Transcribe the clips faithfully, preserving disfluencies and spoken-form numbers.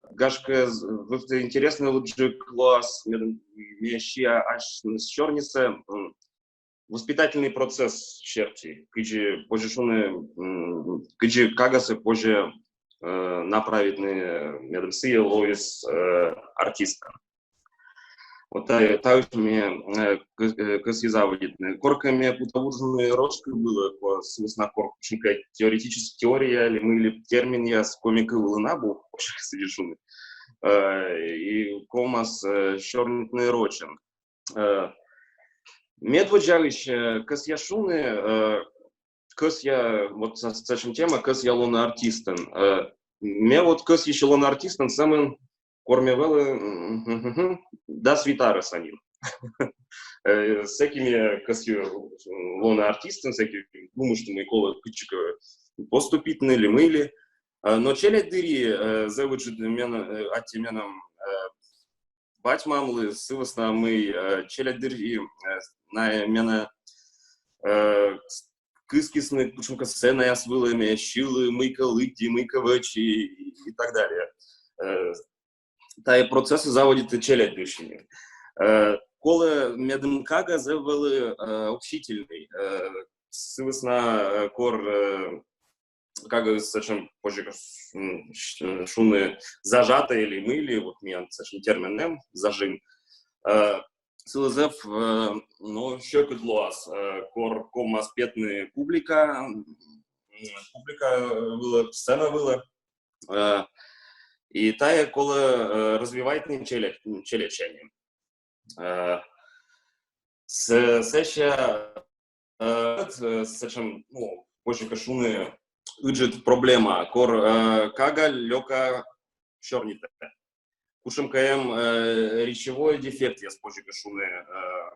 Гашкӧ, з-, вывті интереснӧй лыдджык лоас, ме, ме сиа асьныс сёрнисӧ, м, воспитательный процесс серти, кыдзи, позьӧ шуны, м, кыдзи кагасӧ позьӧ, э, направитны, медым сійӧ лоис, э, артистӧн. Вот та, таысь ме, э, кӧ-, э, кӧсйи заводитны. Коркӧ ме кута вуджны роч кыв вылӧ, кор сы вӧсна кор кутшӧмкӧ теоретическӧй, теория ли мый ли терминъяс коми кыв вылын абу, сідзи шуны. Э, и ковмас, э, сёрнитны рочӧн. Э, медводдзаысь, э, кӧсъя шуны, э, кӧсъя, вот сэ-, сэтшӧм тема, кӧсъя лоны артистӧн. Э, ме вот кӧсйыси лоны артистӧн сӧмын, кор ме вӧлі, м, дас вит арӧса нин. Э, сэки ме кӧсйи лоны артистӧн, сэки думышті, мый колӧ кытчӧкӧ поступитны ли мый ли. Э, но челядьдырйи, э, зэв ыджыд мен-, э, аттьӧ менам, э, бать-мамлы, сы вӧсна мый, э, челядьдырйи, э, найӧ менӧ, э, кыскисны кутшӧмкӧ сценаяс вылӧ, ме сьылі, мыйкӧ лыдди, мыйкӧ вӧчи и, и так далее. Э, тайӧ процесс заводитчис челядьдырйи. Э, колӧ, медым кага зэв вӧлі, э, общительнӧй. Э, сы вӧсна, э, кор, э, кагаыс сэтшӧм, позьӧ кӧ ш-, м, ш-, шуны, зажатӧй ли мый ли, вот миян сэтшӧм термин эм, зажим. Э, сылы зэв, э, но, сьӧкыд лоас, э, кор ковмас петны публика, м, публика, э, вылӧ, сцена вылӧ. Э, и тайӧ колӧ, э, развивайтны челядь-, челядьсянь. Э, сэ-, сэсся, э, э, сэтшӧм, ну, позьӧ кӧ шуны, ыджыд проблема, кор, э, кага лёка сёрнитӧ. Кутшӧмкӧ эм, э, речевой дефектъяс, позьӧ кӧ шуны, э,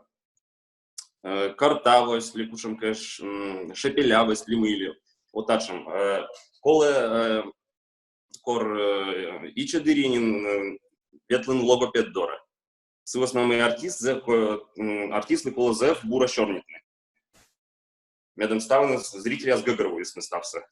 э, картавость ли, кутшӧмкӧ ш-, м, шепелявость ли мый ли. Вот татшӧм. Э, колӧ, э, кор, э, ичӧтдырйи нин, э, ветлыны логопед дорӧ. Сы вӧсна мый артист, зэв ко-, м, артистлы колӧ зэв бура сёрнитны. Медым ставныс зрительяс гӧгӧрвоисны ставсӧ.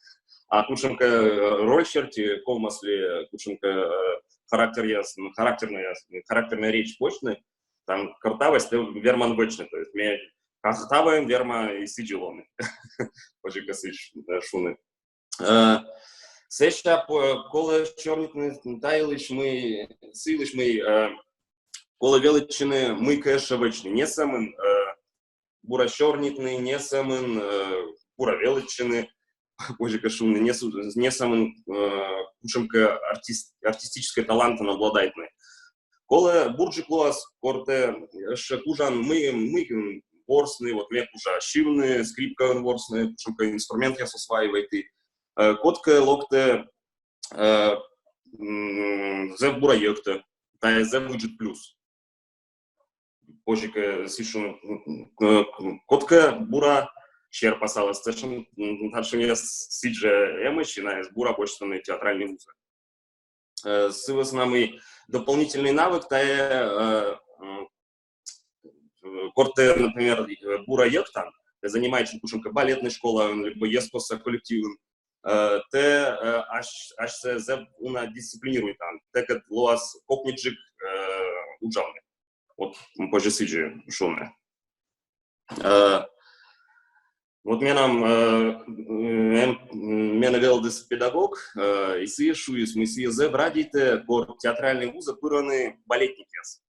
А кутшӧмкӧ, э, роль серти ковмас ли, кутшӧмкӧ, э, характеръяс, м, характернӧйяс, м, характернӧй речь босьтны, там картавость верман вӧчны, то есть ме картавӧн верма и сідзи лоны. Позьӧ кӧ сідз, э, шуны. Э, сэсся по-, колӧ сёрнитны та йылысь, мый, сы йылысь, мый, э, колӧ велӧдчыны мыйкӧ ещӧ вӧчны. Не сӧмын, э, бура сёрнитны, не сӧмын, э, бура велӧдчыны, позьӧ кӧ шуны, не сӧ-, не сӧмын, э, кутшӧмкӧ артист-, артистическӧй талантӧн обладайтны. Колӧ бурджык лоас, кор тэ ещӧ кужан мый, мыйкӧн ворсны, вот ме кужа сьывны, скрипкаӧн ворсны, кутшӧмкӧ инструментъяс осваивайтны. Э, кодкӧ локтӧ, э, м, зэв бура йӧктӧ, тайӧ зэв ыджыд плюс. Позьӧ кӧ сідз шуны, э, кодкӧ бура серпасалӧ, сэтшӧм, м, татшӧмъяс сідзжӧ эмӧсь, и найӧс бура босьтӧны театральнӧй вузӧ. Э, сы вӧсна мый дополнительнӧй навык тайӧ, э, м, э, кор тэ, например, э, бура йӧктан, тэ занимайтчан кутшӧмкӧ балетнӧй школаын либӧ йӧзкостса коллективын, э, тэ, э, ась-, асьсӧ зэв уна дисциплинируйтан, тэкӧд лоас кокниджык, э, уджавны. Вот, м, позьӧ сідзи шуны. Э, вот менам, э, м, м, менӧ велӧдіс педагог, э, и сійӧ шуис, мый сійӧ зэв радейтӧ, кор театральнӧй вузӧ пырӧны балетникъяс.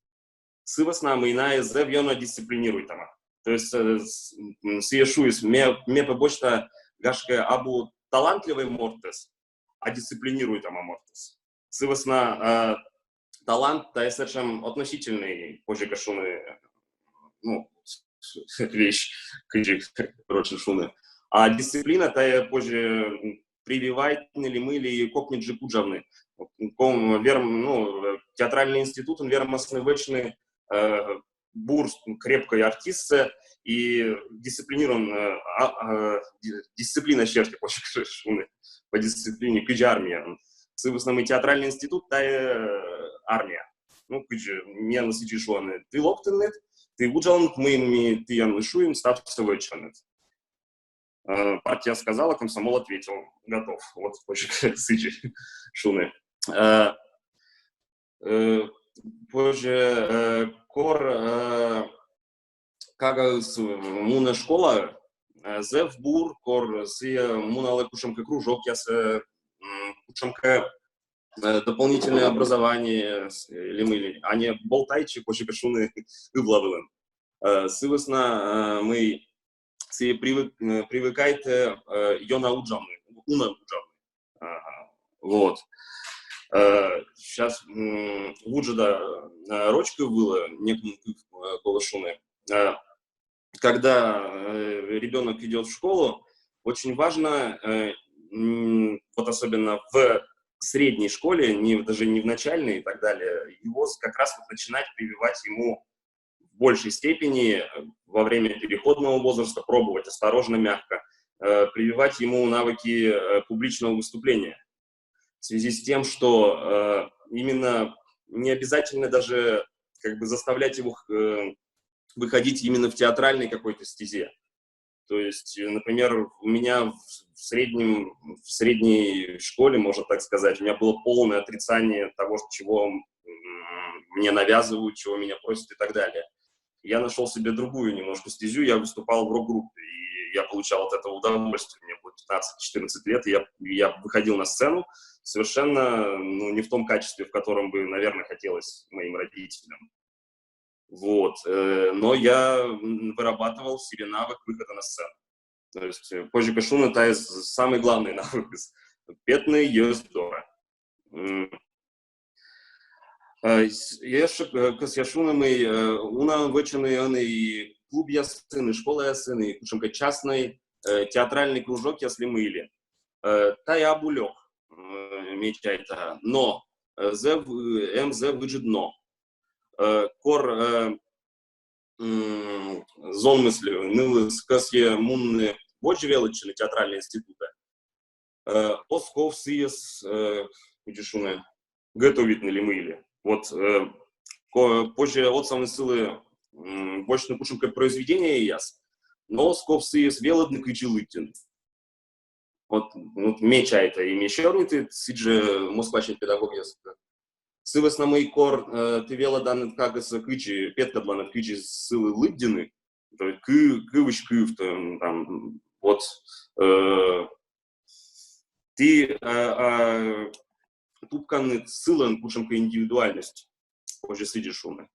Сы вӧсна мый найӧ зэв ёна дисциплинируйтӧма. То есть, э, с-, м, сійӧ шуис, ме, ме пӧ босьта, гашкӧ, абу талантливӧй мортӧс, а дисциплинируйтӧма мортӧс. Сы вӧсна, э, талант — тайӧ сэтшӧм относительнӧй, позьӧ кӧ шуны, ну, вещь, кыдзи рочӧн шуны. А дисциплина — тайӧ позьӧ, м, прививайтны ли мый ли, кокниджык уджавны. Ком-, верм-, ну, э, театральнӧй институтын вермасны вӧчны, э, бур, крепкӧй артистсӧ и дисциплинированнӧй, э, а, э, ди-, дисциплина серти, позьӧ кӧ шуны, по дисциплине, кыдзи армияын. Сы вӧсна мый театральнӧй институт — тайӧ, э, армия. Ну, кыдзи, меным сідзи шуӧны: ті локтінныд, ті уджалінныд, мый ми тіянлы шуим, ставсӧ вӧчанныд. Э, партия сказала, комсомол ответил. Готов. Вот, позьӧ кӧ сідзи шуны. Э, э, позже, э, кор, э, кагаыс мунӧ школаӧ, э, зэв бур, кор сійӧ мунӧ кутшӧмкӧ кружокъясӧ, э, м, кутшӧмкӧ, э, дополнительное образование, э, с-, э, ли мый ли, а не болтайтчӧ, позьӧ кӧ шуны, ывла вылын. Э, сы вӧсна, э, мый сійӧ привык-, э, привыкайтӧ, э, ёна уджавны, уна уджавны. Ага. Вот. Э, сейчас, м, вуджӧда, э, роч кыв вылӧ, некымын кыв, э, колӧ шуны. Э, когда, э, ребёнок идёт в школу, очень важно, э, м, вот особенно в средней школе, не в, даже не в начальной и так далее, его с-, как раз вот начинать прививать ему в большей степени, э, во время переходного возраста пробовать осторожно, мягко, э, прививать ему навыки, э, публичного выступления. В связи с тем, что, э, именно не обязательно даже как бы заставлять его, э, выходить именно в театральной какой-то стезе. То есть, э, например, у меня в, в среднем, в средней школе, можно так сказать, у меня было полное отрицание того, чего, м, мне навязывают, чего меня просят и так далее. Я нашёл себе другую немножко стезю, я выступал в рок-группе, и я получал от этого удовольствие. Мне было пятнадцать-четырнадцать лет, и я, я выходил на сцену совершенно, ну, не в том качестве, в котором бы, наверное, хотелось моим родителям. Вот. Э, но я, м, вырабатывал в себе навык выхода на сцену. То есть, э, позьӧ кӧ шуны, тайӧ самый главный навык. Петны йӧз дорӧ. М. Э, с-, ещӧ, э, кӧсъя шуны, мый, э, унаӧн вӧчӧны ӧні и клубъясын, и школаясын, и кутшӧмкӧ частнӧй, э, театральнӧй кружокъяс ли мый ли. Э, тайӧ абу лёк, э, ме чайта. Но, э, зэв, э, эм зэв ыджыд но. Э, кор, э, м, зонмыс ли нылыс кӧсйӧ мунны водзӧ велӧдчыны театральнӧй институтӧ, э, оз ков сійӧс, э, кыдзи шуны, готовитны ли мый ли. Вот, э, ко-, позьӧ отсавны сылы, м, вӧчны кутшӧмкӧ произведениеяс, но оз ков сійӧс велӧдны, кыдзи лыддьыны. Вот, вот ме чайта, и ме сёрниті сідзи Москваын педагогъяскӧд. Сы вӧсна мый кор, э, ті велӧданныд кагасӧ кыдзи, петкӧдланныд кыдзи сылы лыддьыны, то есть кы-, кывысь кыв, там, там, вот, э, ті, э, э, тупканныд сылӧн кутшӧмкӧ индивидуальность, позьӧ сідзи шуны.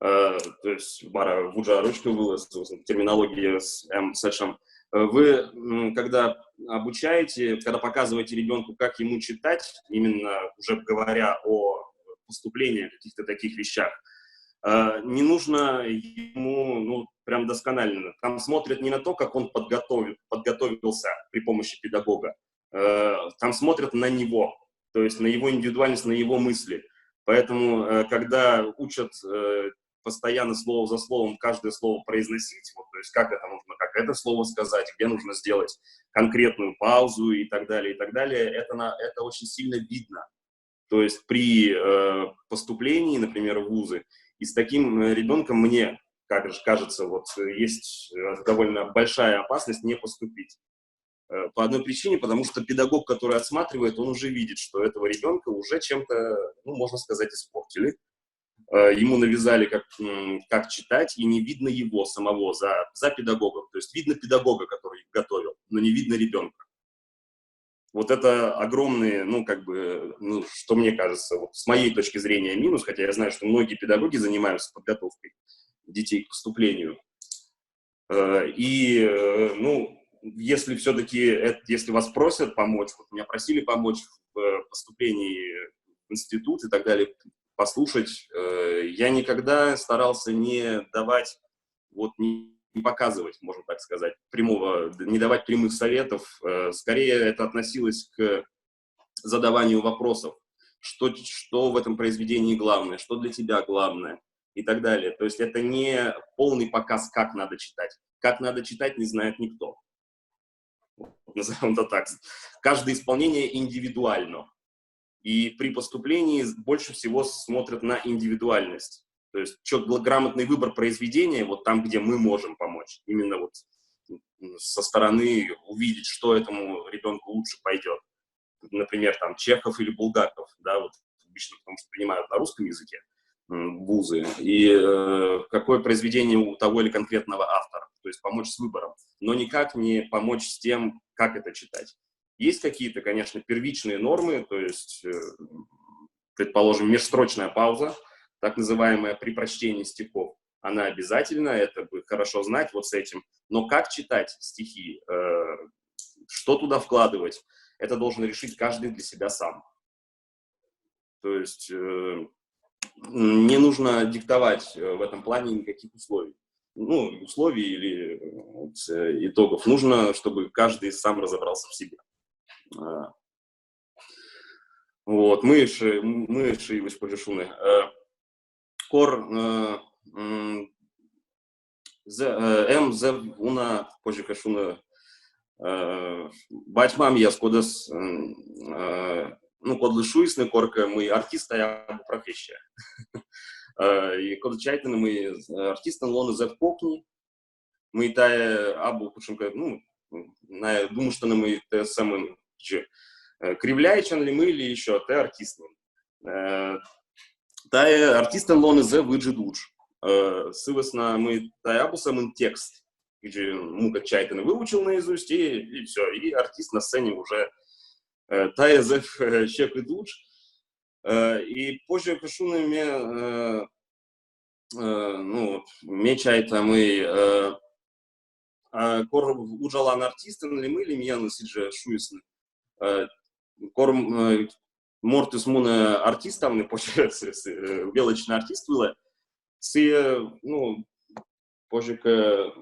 Э, то есть бара вуджа роч кыв вылас, терминология с-, эм, сэтшӧм. Э, вы, м, когда обучаете, когда показываете ребёнку, как ему читать, именно уже говоря о поступлении, о каких-то таких вещах, э, не нужно ему, ну, прям досконально. Там смотрят не на то, как он подготовит, подготовился при помощи педагога. Э, там смотрят на него, то есть на его индивидуальность, на его мысли. Поэтому, э, когда учат, э, постоянно слово за словом каждое слово произносить, вот, то есть как это нужно, как это слово сказать, где нужно сделать конкретную паузу и так далее, и так далее, это, на, это очень сильно видно. То есть при, э, поступлении, например, в вузы, и с таким, э, ребёнком мне, как же кажется, вот, э, есть, э, довольно большая опасность не поступить. Э, по одной причине, потому что педагог, который отсматривает, он уже видит, что этого ребёнка уже чем-то, ну, можно сказать, испортили. Э, ему навязали, как, м, как читать, и не видно его самого за, за педагогом. То есть видно педагога, который их готовил, но не видно ребёнка. Вот это огромные, ну, как бы, ну, что мне кажется, вот с моей точки зрения минус, хотя я знаю, что многие педагоги занимаются подготовкой детей к поступлению. Э, и, э, ну, если всё-таки эт-, если вас просят помочь, вот меня просили помочь в, э, поступлении в институт и так далее, послушать, э, я никогда старался не давать, вот, не, не показывать, можно так сказать, прямого, не давать прямых советов. Э, скорее это относилось к задаванию вопросов, что, что в этом произведении главное, что для тебя главное и так далее. То есть это не полный показ, как надо читать. Как надо читать, не знает никто. Вот, назовём это так. Каждое исполнение индивидуально. И при поступлении больше всего смотрят на индивидуальность. То есть чёт-, гла-, грамотный выбор произведения, вот там, где мы можем помочь, именно вот, м, со стороны увидеть, что этому ребёнку лучше пойдёт. Например, там, Чехов или Булгаков, да, вот обычно, потому что принимают на русском языке вузы, и э, какое произведение у того или конкретного автора, то есть помочь с выбором, но никак не помочь с тем, как это читать. Есть какие-то, конечно, первичные нормы, то есть, э, предположим, межстрочная пауза, так называемая при прочтении стихов, она обязательно, это бы хорошо знать вот с этим. Но как читать стихи, э, что туда вкладывать, это должен решить каждый для себя сам. То есть э, не нужно диктовать э, в этом плане никаких условий. Ну, условий или э, итогов. Нужно, чтобы каждый сам разобрался в себе. А. Вот, мый эшшӧ, мый эшшӧ йылысь позьӧ шуны. Э, кор э, эм зэв уна, позьӧ кӧ шуны, э, бать-мамъяс, кодъяс, э, ну, кодлы шуисны коркӧ, мый артист — тайӧ абу профессия. Э, и кодлы чайтӧны, мый артистӧн лоны зэв кокни, мый тайӧ абу кутшӧмкӧ, ну, найӧ думыштӧны, мый тайӧ сӧмын кривляйтчан ли мый ли ещӧ, тайӧ артист нин. Э, тайӧ артистӧн лоны зэв ыджыд удж. Э, сы вӧсна мый тайӧ абу сӧмын текст, кыдзи мукӧд чайтӧны, выучил наизусть, и, и всё, и артист на сцене уже. Э, тайӧ зэв э, сьӧкыд удж. Э, и позьӧ кӧ шуны, ме, э, э, ну, ме чайта, мый э, а, кор уджалан артистӧн ли мый ли, миянлы сідзи шуисны. Э, кор э, мортыс мунӧ артиставны, позьӧ, э, велӧдчыны артист вылӧ, сійӧ, ну, позьӧ кӧ, э,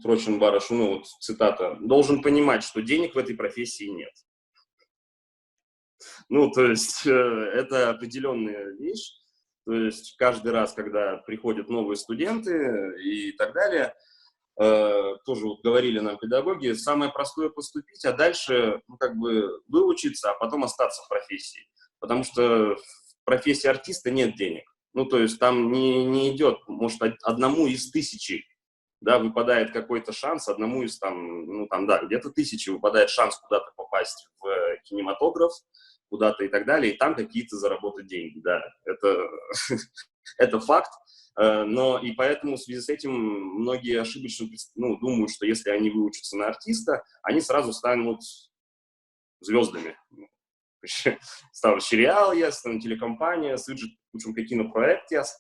трочӧн бара шуны, ну, вот цитата: «Должен понимать, что денег в этой профессии нет». Ну, то есть э, это определенная вещь. То есть каждый раз, когда приходят новые студенты и так далее, э, тоже вот говорили нам педагоги, самое простое поступить, а дальше, ну, как бы выучиться, а потом остаться в профессии. Потому что в профессии артиста нет денег. Ну, то есть там не, не идет, может, одному из тысячи, да, выпадает какой-то шанс, одному из там, ну, там, да, где-то тысячи выпадает шанс куда-то попасть в кинематограф, куда-то и так далее, и там какие-то заработать деньги, да, это, это факт. Э, но и поэтому в связи с этим многие ошибочно, ну, думают, что если они выучатся на артиста, они сразу станут звездами. Ставыс сериалъяс, там, телекомпанияяс, ыджыд кутшӧмкӧ кинопроектъяс,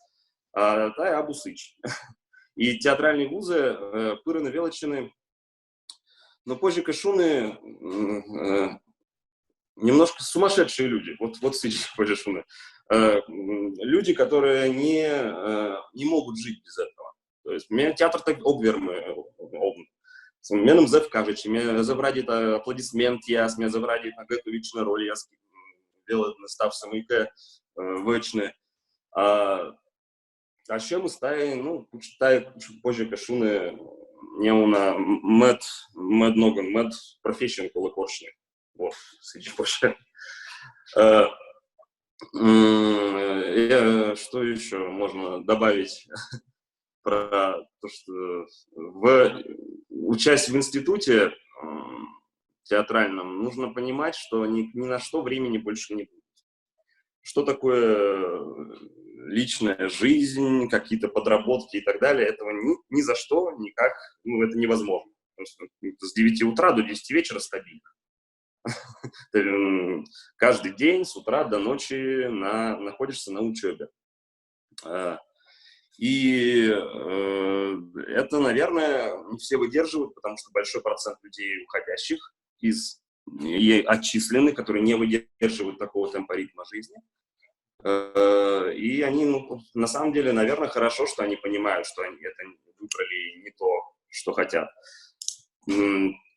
а тайӧ абу сідз. И театральнӧй вузӧ э, пырӧны велӧдчыны, но позьӧ кӧ шуны, э, немножко сумасшедшие люди. Вот, вот сідз позьӧ шуны. Э, люди, которые не, э, не могут жить без этого. То есть ме театр так ог вермы, э, ог. Меным зэв кажитчӧ, ме зэв радейта аплодисментъяс, ме зэв радейта готовитчыны рольяс, велӧдны ставсӧ мыйкӧ э, вӧчны. А, а сьӧмыс тайӧ, ну, кутш-, тайӧ кутш-, позьӧ кӧ шуны, неуна мӧд, мӧд ногӧн, мӧд профессиӧн колӧ корсьны. Вот, сідз позьӧ. Э, э, что еще можно добавить про то, что в, учась в институте театральном, нужно понимать, что ни, ни на что времени больше не будет. Что такое личная жизнь, какие-то подработки и так далее, этого ни, ни за что, никак, ну, это невозможно. С девяти утра до десяти вечера стабильно. Каждый день с утра до ночи на, находишься на учебе. А, и э, это, наверное, не все выдерживают, потому что большой процент людей, уходящих из, и отчислены, которые не выдерживают такого темпа ритма жизни. Э, и они, ну, на самом деле, наверное, хорошо, что они понимают, что они это выбрали не то, что хотят.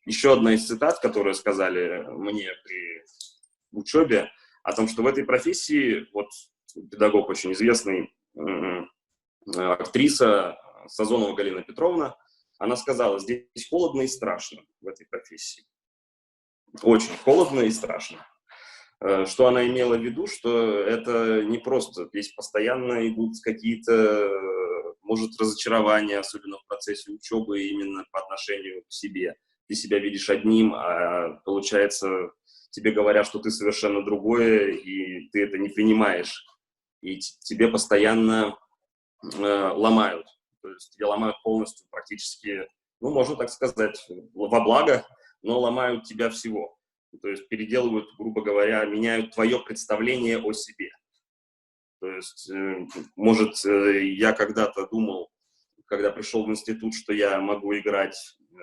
Еще одна из цитат, которую сказали мне при учебе, о том, что в этой профессии, вот педагог очень известный, актриса Сазонова Галина Петровна, она сказала: «Здесь холодно и страшно в этой профессии». Очень холодно и страшно. Э, что она имела в виду, что это не просто, здесь постоянно идут какие-то, может, разочарования, особенно в процессе учебы, именно по отношению к себе. Ты себя видишь одним, а получается, тебе говорят, что ты совершенно другое, и ты это не принимаешь. И тебе постоянно э, ломают. То есть тебе ломают полностью практически, ну, можно так сказать, во благо, но ломают тебя всего. То есть переделывают, грубо говоря, меняют твое представление о себе. То есть, э, может, э, я когда-то думал, когда пришел в институт, что я могу играть э,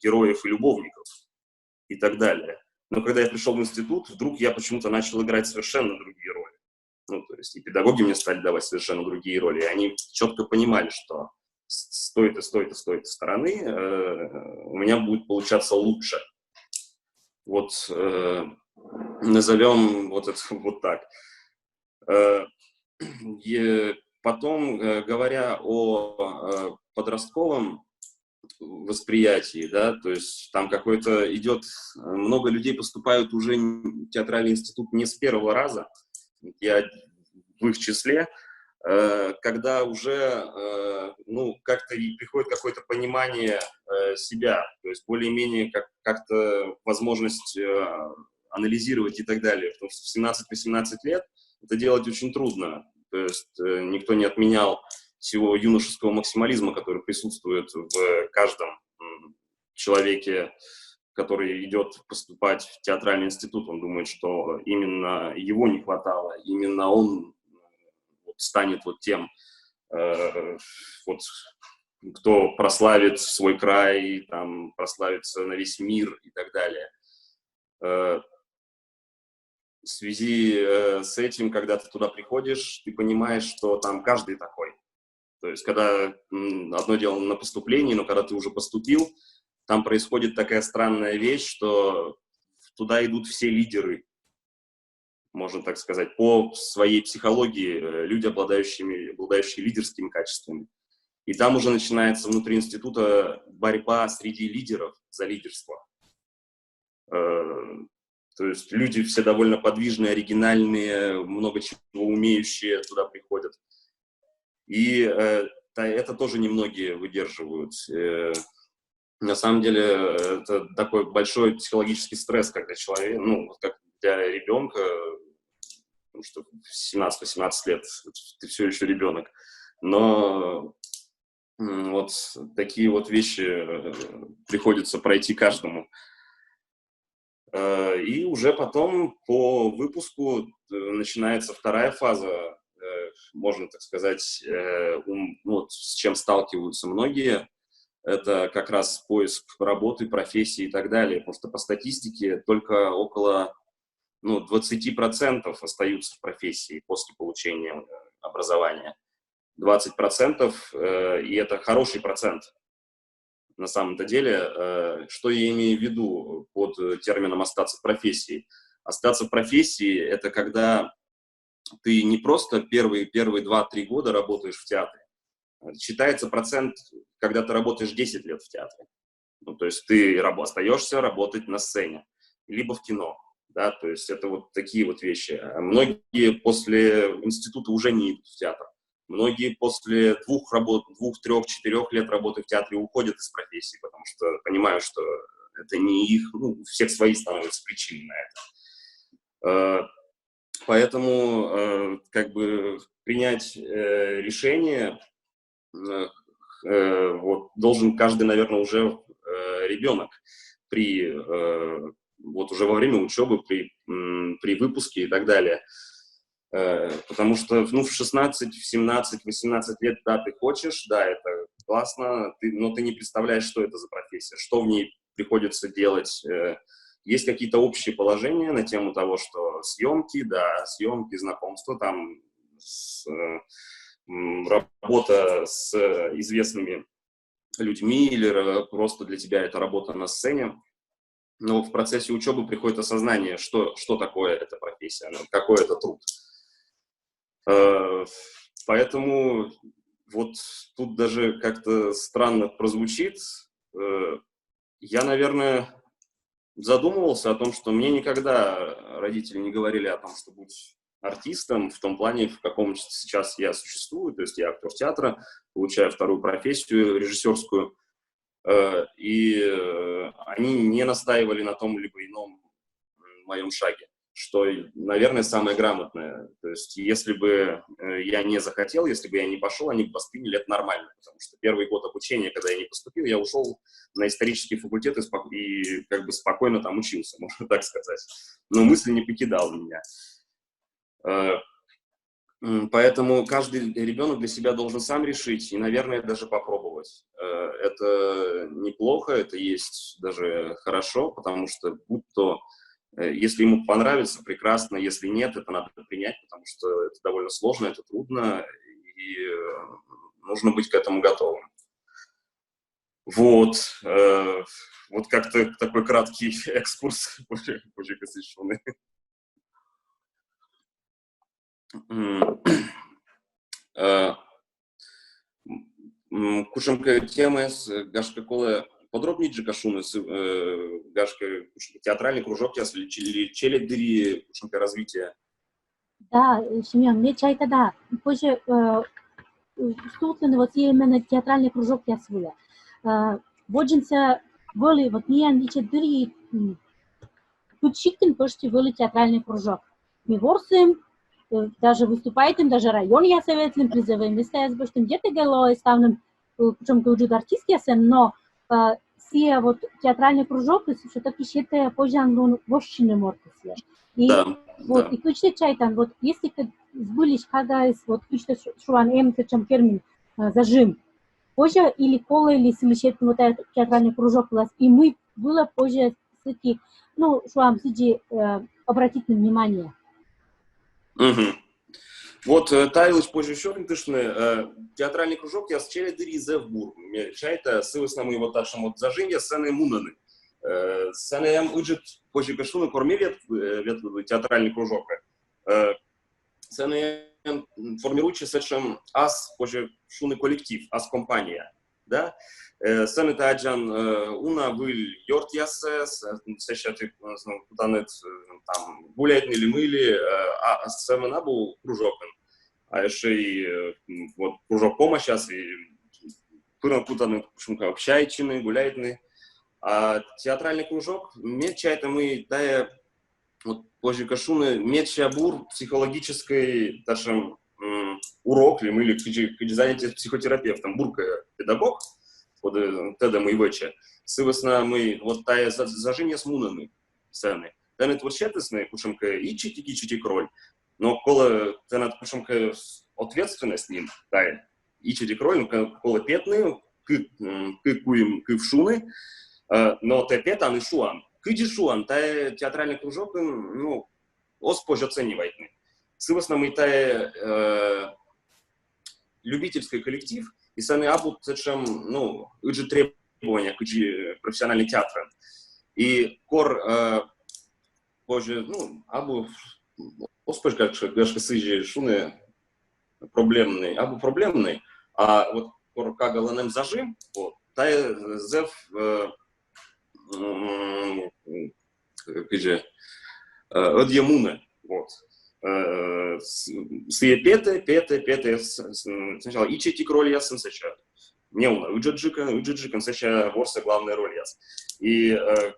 героев и любовников и так далее. Но когда я пришел в институт, вдруг я почему-то начал играть совершенно другие роли. Ну, то есть и педагоги мне стали давать совершенно другие роли. И они четко понимали, что с той-то, с той-то, с той-то стороны э, у меня будет получаться лучше. Вот э, назовем вот это вот так. Э, и потом, э, говоря о э, подростковом восприятии, да, то есть там какой-то идет, много людей поступают уже в театральный институт не с первого раза, я в их числе, э, когда уже, э, ну, как-то приходит какое-то понимание э, себя, то есть более-менее как- как-то возможность э, анализировать и так далее, потому что в семнадцать-восемнадцать лет это делать очень трудно, то есть э, никто не отменял всего юношеского максимализма, который присутствует в каждом человеке, который идет поступать в театральный институт, он думает, что именно его не хватало, именно он станет вот тем, э, вот, кто прославит свой край, там, прославится на весь мир и так далее. Э, в связи э, с этим, когда ты туда приходишь, ты понимаешь, что там каждый такой. То есть, когда м, одно дело на поступлении, но когда ты уже поступил, там происходит такая странная вещь, что туда идут все лидеры, можно так сказать, по своей психологии, э, люди, обладающими, обладающие лидерскими качествами. И там уже начинается внутри института борьба среди лидеров за лидерство. Э, то есть люди все довольно подвижные, оригинальные, много чего умеющие туда приходят. И э, это тоже немногие выдерживают. Э, на самом деле это такой большой психологический стресс, когда человек, ну, как для ребенка, потому что в семнадцать-восемнадцать лет ты все еще ребенок. Но вот такие вот вещи э, приходится пройти каждому. Э, и уже потом по выпуску э, начинается вторая фаза, э, можно так сказать, ну, с чем сталкиваются многие. Это как раз поиск работы, профессии и так далее. Потому что по статистике только около ну, двадцати процентов остаются в профессии после получения образования. Двадцать процентов, и это хороший процент на самом-то деле. Что я имею в виду под термином «остаться в профессии»? Остаться в профессии — это когда ты не просто первые, первые два-три года работаешь в театре. Считается процент, когда ты работаешь десять лет в театре. Ну, то есть ты раб, остаешься работать на сцене, либо в кино. Да, то есть это вот такие вот вещи. Многие после института уже не идут в театр. Многие после двух работ, двух, трех, четырех лет работы в театре уходят из профессии, потому что понимают, что это не их, ну, у всех свои становятся причины на это. Э, поэтому э, как бы принять э, решение э, вот, должен каждый, наверное, уже э, ребенок при, э, вот уже во время учебы, при, при выпуске и так далее. Э, потому что ну, в шестнадцать, в семнадцать, восемнадцать лет, да, ты хочешь, да, это классно, ты, но ты не представляешь, что это за профессия, что в ней приходится делать. Э, есть какие-то общие положения на тему того, что съемки, да, съемки, знакомства там с, э, работа с известными людьми или просто для тебя это работа на сцене. Но в процессе учебы приходит осознание, что, что такое эта профессия, ну, какой это труд. Э, поэтому вот тут даже как-то странно прозвучит. Э, я, наверное, задумывался о том, что мне никогда родители не говорили о том, что будь артистом, в том плане, в каком сейчас я существую, то есть я актер театра, получаю вторую профессию режиссерскую, э, и э, они не настаивали на том либо ином моем шаге, что, наверное, самое грамотное. То есть, если бы э, я не захотел, если бы я не пошел, они бы восприняли это нормально. Потому что первый год обучения, когда я не поступил, я ушел на исторический факультет и, спок- и как бы спокойно там учился, можно так сказать. Но мысль не покидала меня. Э, Поэтому каждый ребенок для себя должен сам решить и, наверное, даже попробовать. Э, это неплохо, это есть даже хорошо, потому что будь то, э, если ему понравится, прекрасно, если нет, это надо принять, потому что это довольно сложно, это трудно, и э, нужно быть к этому готовым. Вот. Э, вот как-то такой краткий экскурс. Кучемка темаяс, гашка, колэ подробнее жыка шуны, гашка, театральный кружокъяс ли челядь дырйи кучемка развитие. Да, Семён, ме чайта да. Позже э, султыны вот именно театральный кружокъяс вылэ. Э, водзынса вӧлі вот миян ичӧт дырйи пыдсиктын пӧшти вӧлі театральный кружок. Ми ворсім, э, даже выступайтім, даже районъясэ ветлім, призовой местаяс босьтім, где-то гэло ставным, э, кучемка ыджыд артистъясэн, но э, сія вот театральный кружок, и всё-таки сетэ позянлун вошны мортыслы. И да, вот, да. И кыдз тэ чайтан, вот если збыльысь кагаыс, вот кыдз тэ шуан, эм сэтшем термин э, зажим. Позже или колэ ли сылы сетны вот театральный кружок вылас, и мый вылэ позже сыти, ну, шуам, сыти э, обратить на внимание. Угу. Вот э, та йылысь позже ещё тышны, э, театральный кружокъяс челядь дырйи зэв бур. Ме чайта, сы вӧсна мый вот татшем вот зажимъяс сэні мунэны. Э, сэні эм ыджыд, позже кӧ шуны, кор ме вет, э, ветлі театральный кружокӧ. Э, сэні эм формируйтче сэтшем ас, позже шуны, коллектив, ас компания. Да? Э, сэні тэ аддзан э, уна выль ёртъяссэ, сэсся тэ э, кутанныд э, там гуляйтны ли мый ли, э, а сэмын абу кружокын, а ещё и э, вот кружок помощяс, и пырон кутанныд кучемка общайтчыны, гуляйтны. А театральный кружок, ме чайта, мый тае вот позже кӧ шуны, медся бур психологический татшем м, урок ли мый ли, кыдзи, кыдзи занятие с психотерапевтом, буркӧ педагог, вот э, тӧдӧ, мый вӧчӧ. Сы вӧсна мый вот тае за, зажимъяс мунэны сэні. Тэныд вот сетісны кучемка ичӧтик, ичӧтик роль, но колэ тэнад кучемка ответственность нин тае. Ичӧтик роль, ну, колэ петны, кык, кык куим кыв шуны, э, но тэ петан и шуан. Кыдзи шуан, тае театральный кружок, ну, оз позь оценивайтны. Сы вӧсна мый тае э, любительский коллектив, и сэні абу сэтшем, ну, ыджыд требования, кыдзи профессиональный театрын. И кор э, позже, ну, абу, оз позь, гашкӧ, сыдзи шуны, проблемный, абу проблемный, а вот кор кагалэн эм зажим, вот, тае зэв э, кыдзи э, ӧдйӧ мунэ, вот. Э, сые петэ, петэ, петэ, сначала ичӧтик рольясын, сэсся неуна ыджыдджыкын, ыджыдджыкын, сэсся ворсэ главный рольяс. И э,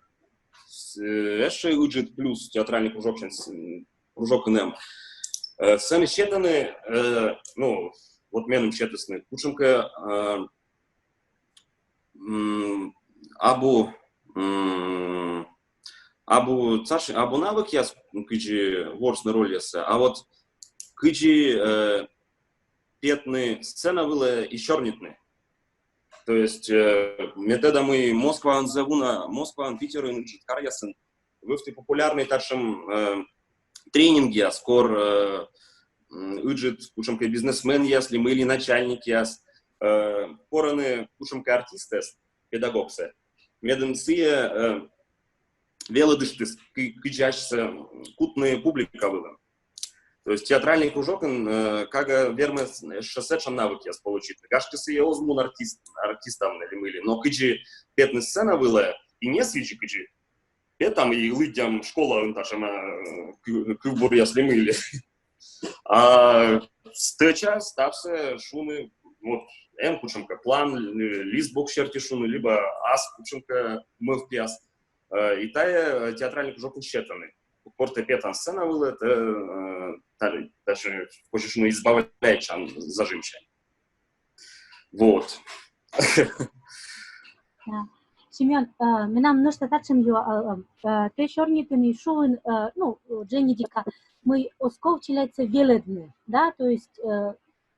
эшшӧ ыджыд плюс театральный кружокын, кружокын эм. Э, сэні сетаны, э, ну, вот меным сетісны, кучемка э, м, абу, м, абу, абу навыкъяс, кыдзи ворсны рольяссэ, а вот кыдзи э, петны сцена вылэ и сёрнитны. То есть э, ме тӧда, мый Москваын зэв уна, Москваын, Питерын, ыджыд каръясын вывті популярный татшем э, тренингъяс, кор э, ыджыд кучемка бизнесменъяс ли мый ли начальникъяс э, корӧны кучемка артистэс, педагогсэ, медым сыя э, велӧдыштіс, кыдзи асьсэ кутны публика вылын. То есть театральный кружокын э, кага вермэ сэтшем навыкъяс получитны. Гашкӧ, сыя оз мун артист, артистам ли мый ли, но кыдзи петны сцена вылэ, и не сыдзи, кыдзи петам и лыддям школаын татшем э, кывбуръяс ли мый ли. А стӧча ставсэ шуны, вот, эм кучемка план, лист бок серти шуны, либо ас кучемка мӧвпъяс. Э, и тае э, театральный кружокын сетаны. кор тэ петан сцена вылэ, тэ, э, та-, даже, хочешь, ну, избавляйтчан зажимсянь. Вот. Да. Семён, э, менам нӧшта татшем юа, э, э, тэ сёрнитін и шуин, э, ну, Дженни дика, мый оз ков челядьсэ велэдны, да, то есть, э,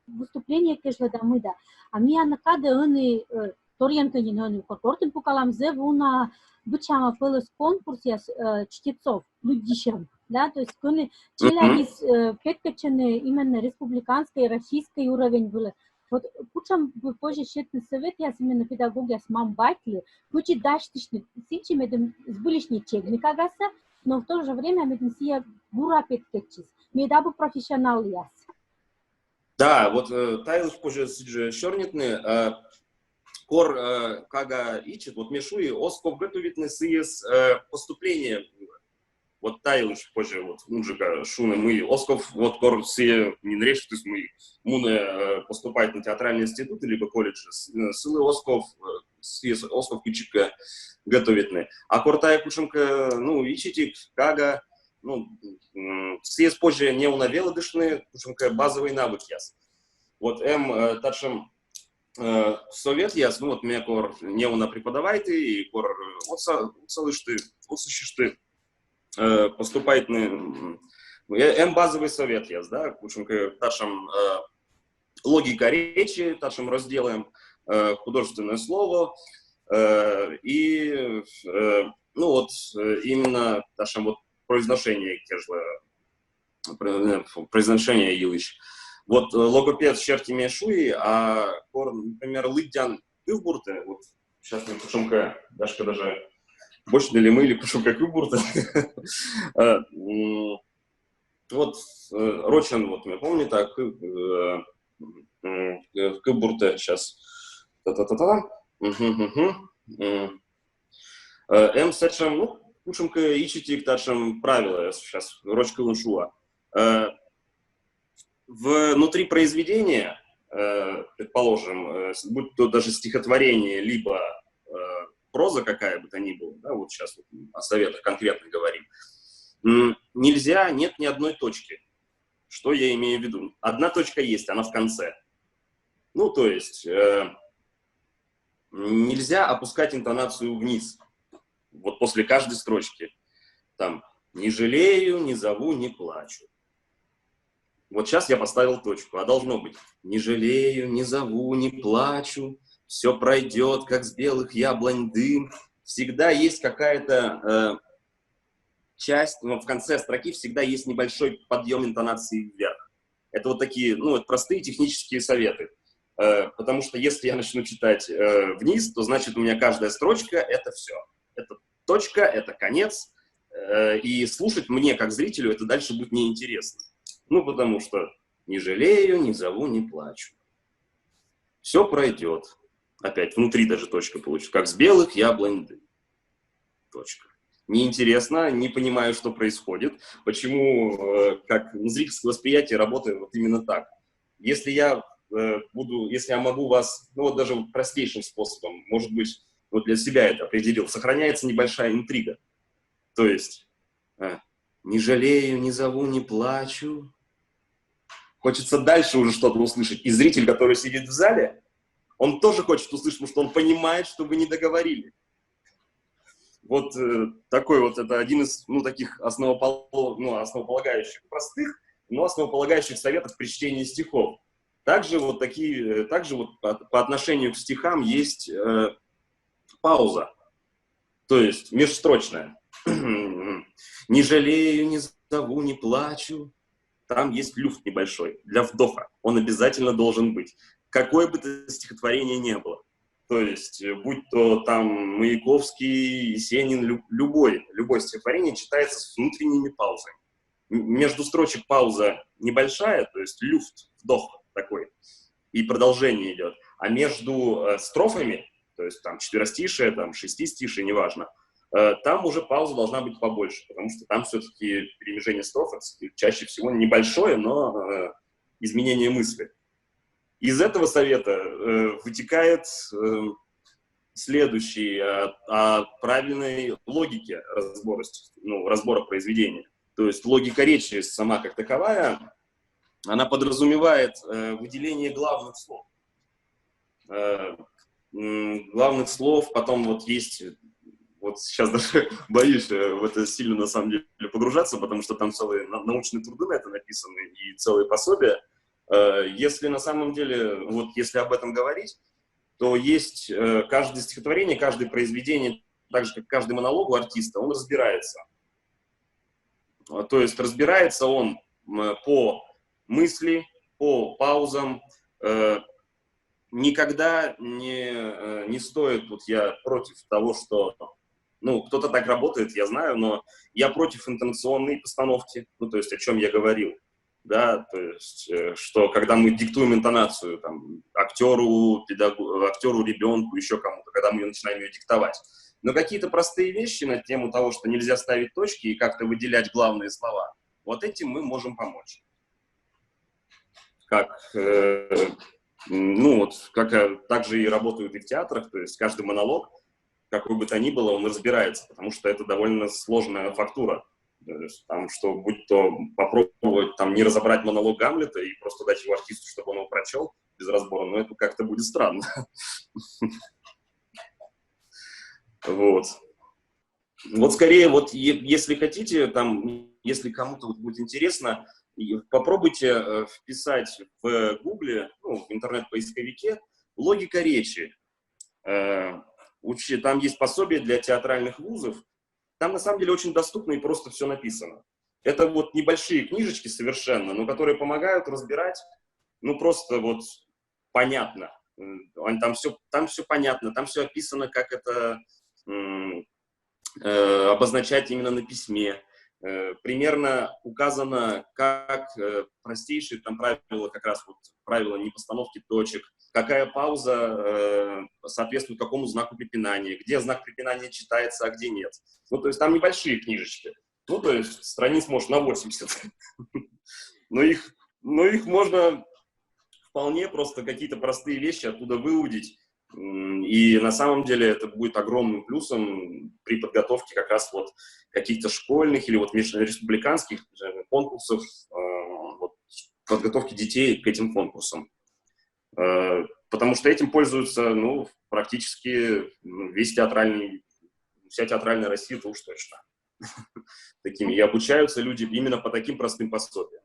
выступление кежлэ да мый да. А миян кадӧ ӧні, э, торъя кӧ нин, ӧні кор гортын пукалам, зэв уна быдсяма пӧлӧс конкурсъяс, э, чтецов, лыддьысьӧм, да, то есть кӧні челядьыс, э, петкӧдчӧны именно республиканскӧй, российскӧй уровень вылэ. Вот кутшӧм бы позьӧ сетны сӧветъяс именно педагогъяс мам-батьлы, кыдзи дасьтысьны сідзи, медым збыльысь не чегны кагасэ, но в то же время медым сія бура петкӧдчис, мед абу профессионалъяс. Да, вот, э, та йылысь позьӧ сідзи сёрнитны, э, кор, э, кага ичӧт, вот ме шуи, оз ков готовитны сійӧс, э, поступление. Вот та йылысь позьӧ, вот, мужика шуны, мый оз ков, вот, кор сійӧ нин решитіс, мый мунэ, э, поступать на театральный институт либо колледж, с-, э, сылы оз ков, э, сійӧс оз ков кытчӧкӧ готовитны. А кор тайӧ кутшӧмкӧ, ну, ичӧтик кага, ну, м, сійӧс позьӧ неуна велӧдыштны, кутшӧмкӧ базовӧй навыкъяс. Вот эм, э, татшем, э, советъяс, ну, вот ме кор неуна преподавайті, и кор, э, отса-, отсалышті, отсасьышті, э, поступайтны, м, э, эм базовӧй советъяс, да, кутшӧмкӧ татшем, э, логика речи, татшем разделӧ, э, художественное слово, э, и, э, ну, вот, э, именно татшем вот произношение кежлӧ, про-, э, произношение йылысь. Вот, э, логопед серти ме шуи, а кор, например, лыддян кывбуртӧ, вот, сейчас ме кутшӧмкӧ, гашкӧ, даже босьтны ли мый ли, кутшӧмкӧ кывбуртӧ. Э, м, вот, э, рочӧн, вот, ме помнита, кы-, э, м, э, кывбуртӧ, сейчас. Та-та-та-та. Мгм, мгм. М. Э, эм сэтшем, ну, кутшӧмкӧ ичӧтик татшем правило, я сейчас роч кылын шуа. Э, внутри произведения, э, предположим, э, с-, будь то даже стихотворение, либо, э, проза какая бы то ни была, да, вот сейчас вот о советах конкретно говорим, м, нельзя, нет ни одной точки. Что я имею в виду? Одна точка есть, она в конце. Ну, то есть, э, нельзя опускать интонацию вниз. Вот после каждой строчки. Там, не жалею, не зову, не плачу. Вот сейчас я поставил точку, а должно быть: не жалею, не зову, не плачу, все пройдет, как с белых яблонь дым. Всегда есть какая-то, э, часть, ну, в конце строки всегда есть небольшой подъем интонации вверх. Это вот такие, ну, вот простые технические советы. Э, потому что если я начну читать, э, вниз, то значит у меня каждая строчка — это все. Это точка, это конец. Э, и слушать мне, как зрителю, это дальше будет неинтересно. Ну, потому что не жалею, не зову, не плачу. Все пройдет. Опять внутри даже точка получится. Как с белых яблонь дым. Точка. Неинтересно, не понимаю, что происходит, почему, э, как, ну, зрительское восприятие работает вот именно так. Если я, э, буду, если я могу вас, ну, вот даже простейшим способом, может быть, вот для себя это определил, сохраняется небольшая интрига. То есть, э, не жалею, не зову, не плачу. Хочется дальше уже что-то услышать. И зритель, который сидит в зале, он тоже хочет услышать, потому что он понимает, что вы не договорили. Вот, э, такой вот, это один из, ну, таких основополо-, ну, основополагающих, простых, но основополагающих советов при чтении стихов. Также вот такие, э, также вот по, по отношению к стихам есть, э, пауза, то есть межстрочная. Не жалею, не зову, не плачу. Там есть люфт небольшой для вдоха. Он обязательно должен быть. Какое бы то стихотворение ни было. То есть, э, будь то там Маяковский, Есенин, лю-, любой, любое стихотворение читается с внутренними паузами. М-, между строчек пауза небольшая, то есть люфт, вдох такой, и продолжение идет. А между, э, строфами, то есть там четверостишие, там шестистишие, неважно, э, там уже пауза должна быть побольше, потому что там все-таки перемежение строф — это чаще всего небольшое, но, э, изменение мысли. Из этого совета, э, вытекает, э, следующий, э, о правильной логике разбора, ну, разбора произведения. То есть логика речи сама как таковая, она подразумевает э, выделение главных слов. Э, главных слов, потом вот есть, вот сейчас даже боюсь э, в это сильно на самом деле погружаться, потому что там целые научные труды на это написаны и целые пособия. Э, если на самом деле, вот если об этом говорить, то есть э, каждое стихотворение, каждое произведение, так же как каждый монолог у артиста, он разбирается. То есть разбирается он по мысли, по паузам. Э, никогда не, э, не стоит, вот я против того, что, ну, кто-то так работает, я знаю, но я против интонационной постановки, ну, то есть о чем я говорил, да, то есть, э, что когда мы диктуем интонацию там, актеру, педагогу, актеру, ребенку, еще кому-то, когда мы начинаем ее диктовать. Но какие-то простые вещи на тему того, что нельзя ставить точки и как-то выделять главные слова, вот этим мы можем помочь. Как, э, ну вот, как э, также и работают и в театрах, то есть каждый монолог, какой бы то ни было, он разбирается, потому что это довольно сложная фактура. Там, что будь то попробовать там, не разобрать монолог Гамлета и просто дать его артисту, чтобы он его прочел без разбора, но это как-то будет странно. Вот. Вот скорее, вот если хотите, там, если кому-то вот будет интересно, попробуйте э, вписать в Гугле, ну, в интернет-поисковике логика речи. Э, там есть пособие для театральных вузов. Там на самом деле очень доступно и просто все написано. Это вот небольшие книжечки совершенно, но которые помогают разбирать, ну, просто вот понятно. Там все, там все понятно, там все описано, как это э, обозначать именно на письме. Э, примерно указано, как э, простейшие там правила, как раз вот правила непостановки точек, какая пауза э, соответствует какому знаку препинания, где знак препинания читается, а где нет. Ну, то есть там небольшие книжечки. Ну, то есть страниц, может, на восемьдесят. Но их, но их можно вполне просто какие-то простые вещи оттуда выудить. И на самом деле это будет огромным плюсом при подготовке как раз вот каких-то школьных или вот межреспубликанских э, конкурсов, э, вот, подготовки детей к этим конкурсам. Э, потому что этим пользуются, ну, практически ну, весь театральный, вся театральная Россия, то уж точно. Такими. И обучаются люди именно по таким простым пособиям.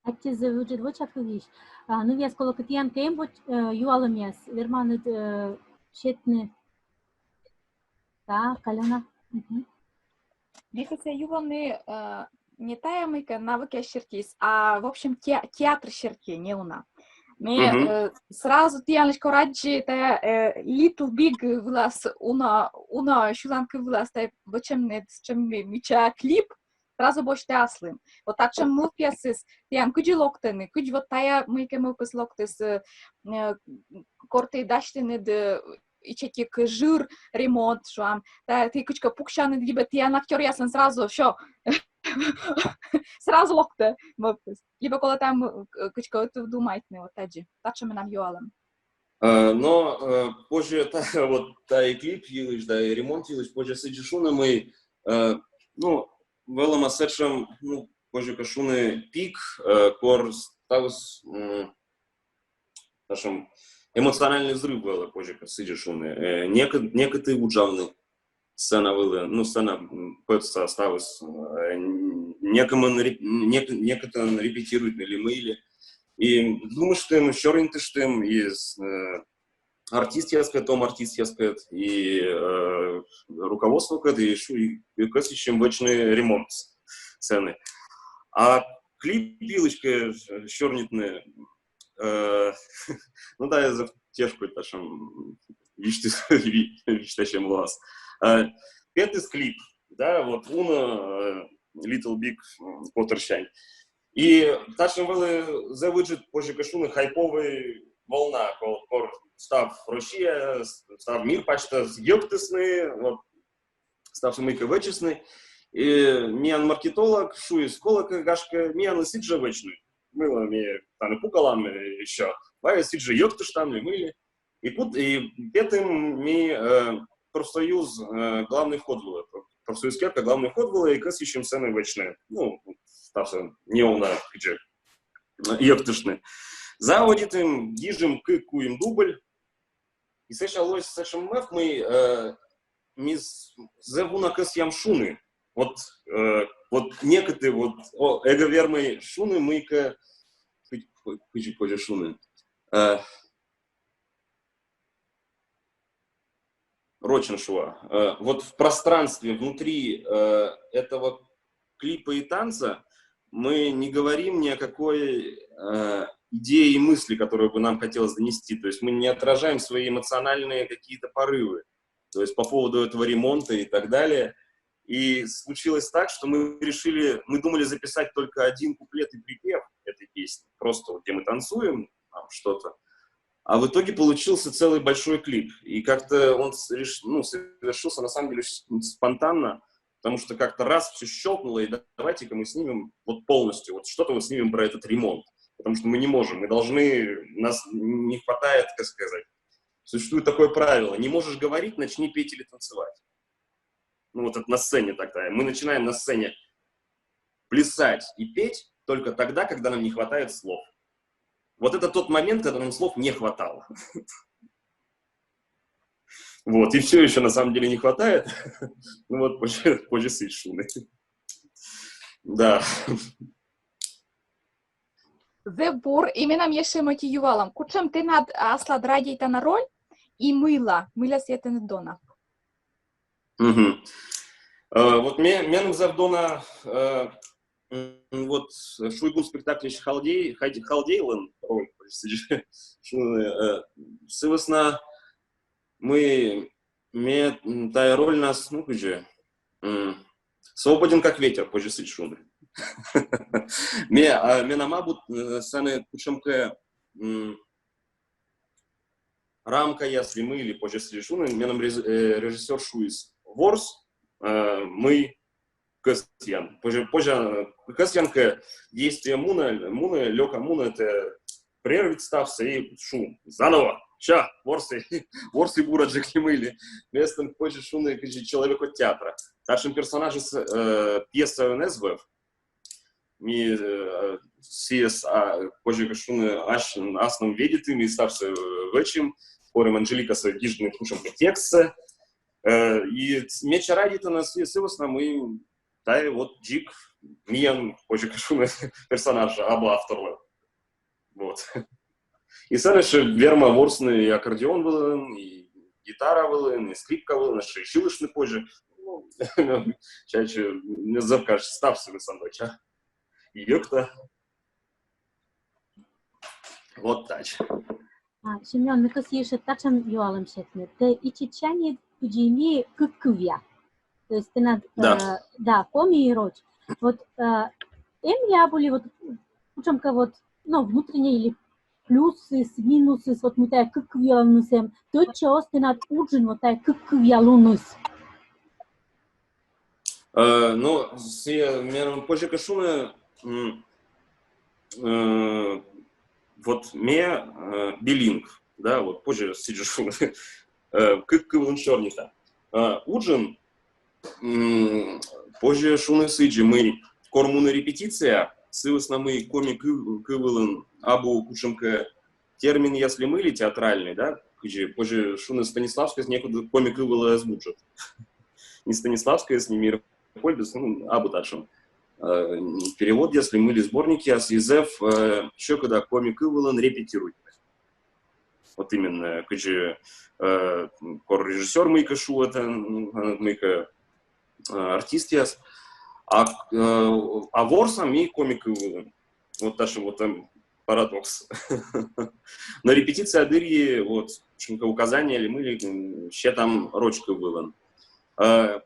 Аттьӧ зэв ыджыд вочакывйысь. А, нывъяс, колӧкӧ, тіян кӧ эм воч-, э, юалӧмъяс, верманныд э, сетны. Так, Алёна. Мгм. Ме кӧсъя юавны э, не тая мыйкӧ навыкъяс сертиыс, а, в общем, те-, театр серти неуна. Ме э, сразу тіянлысь кор аддзи тая э, Little Big вылас, уна, уна сьыланкыв вылас тая вӧчӧмныд сэтшӧм мича клип, сразу босьтӧ аслым. Вот татшӧм мӧвпъясыс тіян кыдзи локтӧны, кыдз вот тая мыйкӧ мӧвпыс локтіс, э, кор ті дасьтінныд ичӧтик жыр ремонт, шуам, да, ті кыдзкӧ пуксянныд, либӧ тіян актёръяслӧн сразу всё, сразу локтӧ мӧвпыс, либӧ колӧ там э, кыдзкӧ ӧтув думайтны, вот тадзи. Татшӧм менам юалӧм. Э, но э, позже та, вот тая клип йылысь да и ремонт йылысь позже сідзи шуны, мый э, ну, вӧлӧма сэтшӧм, ну, позже кӧ шуны, пик, э, кор ставыс м, сэтшӧм эмоциональный взрыв вӧлӧ, позже кӧ сідзи шуны. Э, некыті, некыті уджавны сцена вылын, ну, сцена пӧдса ставыс, э, некымын реп-, нек-, некытӧн репетируйтны ли мый ли. И думыштім, сёрнитыштім, и э, артистъяскӧд, том артистъяскӧд, и э, руководствокӧд, и, и кӧсйысим вӧчны ремонт сцены. А клип йылысь кӧ сёрнитны, э, ну да, я за тешку татшӧм висьтасьӧм лоас. Э, петіс клип, да, вот уна э, Little Big котырсянь. И татшӧм вӧлі зэв ыджыд, позьӧ кӧ шуны, хайповӧй волна, кор став Россия, став мир пачтас йӧктісны, вот, ставсӧ мыйкӧ вӧчисны. И миян маркетолог шуис, колӧкӧ, гашкӧ, миянлы сідз жӧ вӧчны. Мыйла ми тані пукалам ещё. Вай сідз жӧ йӧктыштам ли мый ли. И кут-, и петім ми э, профсоюз э, главный вход вылӧ. профсоюз керка главный вход вылӧ, и кӧсйысим сэні вӧчны. Ну, ставсӧ неуна кыдзи йӧктыштны. Заводитім, гижим кык-куим дубль. И сэтшӧм лоис, сэтшӧм мӧвп, мый, э, ми з-, зэв уна кӧсъям шуны. Вот, э, вот некыті вот, о, эгӧ вермӧй шуны, мыйкӧ, кы-, кы-, кыдзи позьӧ шуны. Э, рочӧн шуа. Э, вот в пространстве внутри, э, этого клипа и танца мы не говорим ни о какой, э, идее и мысли, которую бы нам хотелось донести. То есть мы не отражаем свои эмоциональные какие-то порывы. То есть по поводу этого ремонта и так далее. И случилось так, что мы решили, мы думали записать только один куплет и припев этой песни, просто вот где мы танцуем, там что-то. А в итоге получился целый большой клип. И как-то он с-, реш-, ну, совершился, на самом деле, с-, спонтанно, потому что как-то раз всё щёлкнуло, и давайте-ка мы снимем вот полностью, вот что-то вот снимем про этот ремонт. Потому что мы не можем, мы должны, нас не хватает, как сказать, существует такое правило: не можешь говорить, начни петь или танцевать. Ну вот это на сцене тогда. Мы начинаем на сцене плясать и петь только тогда, когда нам не хватает слов. Вот это тот момент, когда нам слов не хватало. Вот, и всё ещё на самом деле не хватает. Ну вот, позже, позже сідз шуны. Да. Зэв бур, и менам ещӧ мӧд юалӧм. Кутшӧм тэнад аслад радейтана роль, и мыйла, мыйла сійӧ тэныд дона? Мгм. Э, вот ме-, меным зэв дона, э, м, вот «Шуйгун» спектакльысь Халдей, Халдей, Халдейлӧн роль, шуны, э, сы вӧсна мый ме, м, тайӧ рольнас, ну, кыдзи, м, свободен как ветер, позьӧ сідз шуны. Ме, а, менам абу, э, сэні кутшӧмкӧ, м, рамкаяс ли мый ли, позьӧ сідз шуны, менам рез-, э, режиссёр шуис: ворс, э, мый кӧсъян. Позьӧ, позьӧ, э, кӧсъян кӧ, действие мунӧ, мунӧ, лёка мунӧ, тэ прервит ставсӧ и шу заново. Час, ворс и, ворс и бураджык ли мый ли. Ме сэтӧн, позьӧ шуны, кыдзи человек от театра. Татшӧм персонажыс, э, пьесаын эз вӧв. Ми, э, сійӧс, а, позьӧ кӧ шуны, ас-, асьным ведитім и ставсӧ, э, вӧчим, корим Анжеликасӧ гижны кутшӧмкӧ текстсӧ. Э, и ме радейтана сы-, сы вӧсна, мый тайӧ вот дзик миян, позьӧ кӧ шуны, персонаж абу авторлӧн. Вот. И сэні ещӧ верма ворсны и аккордеон вылын, и гитара вылын, и скрипка вылын, ещӧ и сьылыштны позьӧ. Ну, чачи, ме зэв кажитчи, ставсӧ ме сэтӧн вӧча. И йӧкта. Вот тадз. А, Семён, ме кӧсъя ещӧ татшӧм юалӧм сетны. Тэ ичӧтсяньыд, кыдзи ми, кык кывъя. То есть тэнад, Да. Э, да, коми и роч. Вот, э, эм ли абу ли вот кутшӧмкӧ вот, ну, внутренней или плюсыс, минусыс, вот мый тайӧ кык кывъялуныс эм, тӧдчӧ оз тэнад уджын вот тайӧ кык кывъялуныс? Э, ну, сійӧ, менам позьӧ кӧ шуны, м, э, вот ме, э, билингв, да, вот позьӧ сідз шуны, э, кык кыв вылын сёрнита. Э, уджын, м, позьӧ шуны сідзи, мый кор мунӧ репетицияӧ, сы вӧсна мый коми кыв, кыв вылын абу кутшӧмкӧ терминъяс ли мый ли театральнӧй, да, кыдзи позьӧ шуны, Станиславскӧйыс некод коми кыв вылӧ эз уджӧд. Ни Станиславскӧйыс, ни Миропольдыс, ну, абу татшӧм. Э, переводъяс ли мый ли, сборникъяс, и зэв, э, сьӧкыда коми кыв вылын репетируйтны. Вот именно, кыдзи, э, кор режиссёр мыйкӧ шуӧ, э, мыйкӧ, э, артистъяс. А, э, а ворсам ми коми кыв вылын. Вот даже вот там парадокс. Но репетиция дырйи, вот, кутшӧмкӧ указание ли мый ли, м, сетам роч кыв вылын. Э,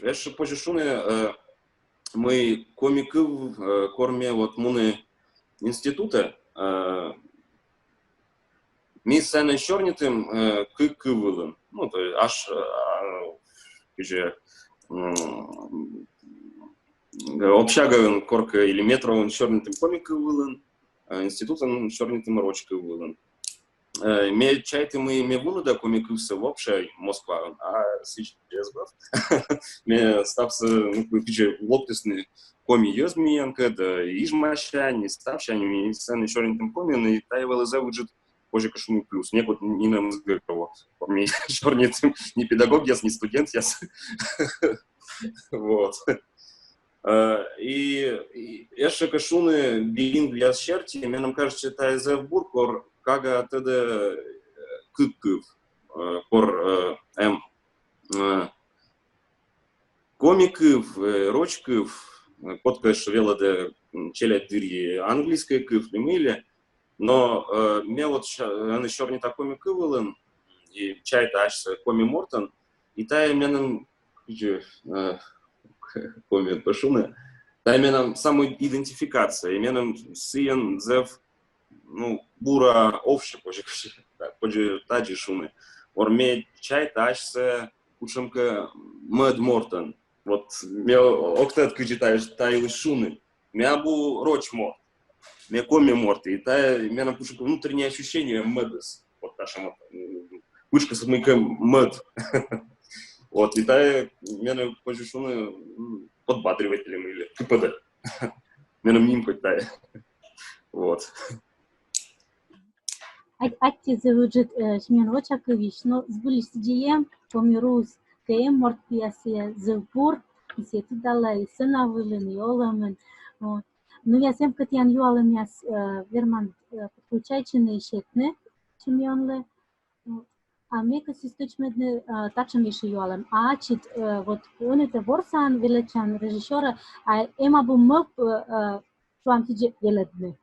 ещӧ позьӧ шуны, э, мый коми кыв, э, кор ме вот муні институтӧ, э, ми сэні сёрнитім, э, кык кыв вылын. Ну, то есть аж, э, кыдзи, м, общагаын коркӧ или метроын сёрнитім коми кыв вылын, э, институтын сёрнитім роч кыв вылын. Э, ме чайті, мый ме вунӧда коми кывсӧ вообще Москваын, а сідз эз вӧв. Ме ставсӧ, ну, кыдзи локтісны коми йӧз миянкӧд, э, Ижмасянь, и ставсянь, и сэн сёрнитім комиӧн, и тайӧ вӧлі зэв ыджыд, позьӧ кӧ шуны, плюс. Некод нинӧм эз гӧгӧрво, мый сёрнитім, ни педагогъяс, ни студентъяс. Вот. Э, и, и ещӧ кӧ шуны билингвъяс серти, меным кажется, тайӧ зэв бур, кор кага тӧдӧ, э, кык кыв, э, кор, э, эм, э, коми кыв, э, роч кыв, э, кодкӧ ещӧ велӧдӧ, м, челядь дырйи английскӧй кыв ли мый ли. Но, э, ме вот ща-, ӧні сёрнита коми кыв вылын, и чайта асьсӧ коми мортӧн, и тайӧ меным, кыдзи, э, комиӧн пӧ шуны, тайӧ менам самоидентификация, и меным сійӧн зэв, ну, бура овсьӧ, позьӧ, позьӧ, да, позьӧ тадзи шуны. Кор ме чайта асьсӧ кутшӧмкӧ мӧд мортӧн. Вот ме ог тӧд, кыдзи тайӧ, тайӧ йылысь шуны. Ме абу роч морт. Ме коми морт. И тайӧ менам кутшӧмкӧ внутреннее ощущение мӧдыс. Вот татшӧм вот, м, кутшӧмкӧ мыйкӧ мӧд. Вот, и тайӧ менӧ, позьӧ шуны, м, подбадривает ли мый ли, кыпӧдӧ. Менам нимкодь тайӧ. Вот. Ат-, аттьӧ зэв ыджыд, э, Семён, вочакывйысь, но збыльысь сідзи эм, коми-руыс тэ эм морт пиас, сійӧ зэв бур, и сійӧ тыдалӧ и сцена вылын, и олӧмын. Вот. Ну, я сэм кӧ тіян юалӧмъяс, э, верман, э, подключайтчыны и сетны Семёнлы. А ме кӧсйи тӧчмӧдны, э, татшӧм ещӧ юалӧм. А ачыд, э, вот ӧні тэ ворсан, велӧдчан режиссёрӧ, а эм абу мӧвп, э, э, шуам, сідзи велӧдны.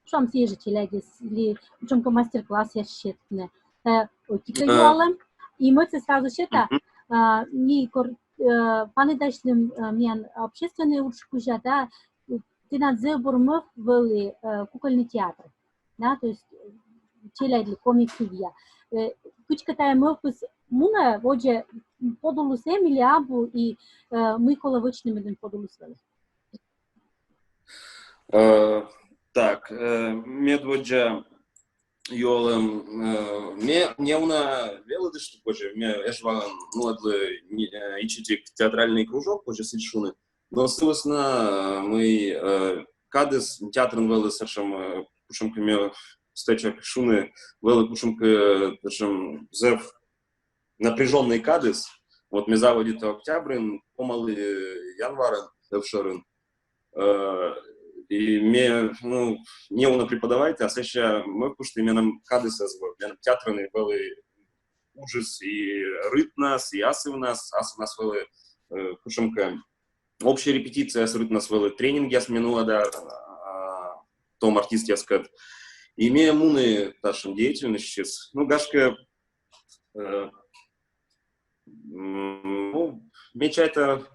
Шуам, сійӧ жӧ челядьӧс ли кутшӧмкӧ мастер-классъяс сетны. Э, ӧтикӧ, э, юалӧм. И мӧдсӧ сразу сета, мгм, а, ми кор, э, паныдасьлім, э, миян общественнӧй удж кузя, да, э, тэнад зэв бур мӧвп вӧлі, э, кукольный театр. Да, то есть, э, челядьлы коми кывъя. Э, кыдзкӧ тайӧ мӧвпыс мунӧ, водзӧ подулыс эм ли абу, и, э, мый колӧ вӧчны, медым подулыс вӧлі. Э, так, э, медводдза юалӧм, э, ме, ме неуна велӧдышті, позьӧ, ме Эжваын нуӧдлі, э, ичӧтик театральный кружок, позьӧ сідз шуны. Но сы вӧсна, э, мый, э, кадыс театрын вӧлі сэтшӧм, э, кутшӧмкӧ, ме стӧча кӧ шуны, вӧлі кутшӧмкӧ, э, сэтшӧм зэв напряжённӧй кадыс. Вот ме заводита октябрын, помалі, э, январын, ӧвшӧрын. Э, и ме, ну, неуна преподавайта, а сэсся мӧвпышті, менам кадыс эз вӧв, менам театрын вӧлі уджыс и рытнас, и асывнас, асывнас вӧлі, э, кутшӧмкӧ общая репетицияяс, рытнас вӧлі тренингъяс, ме нуӧда, а, том артистъяскӧд. И ме муні татшӧм деятельностьсьыс. Ну, гашкӧ, э, м, ну, ме чайта,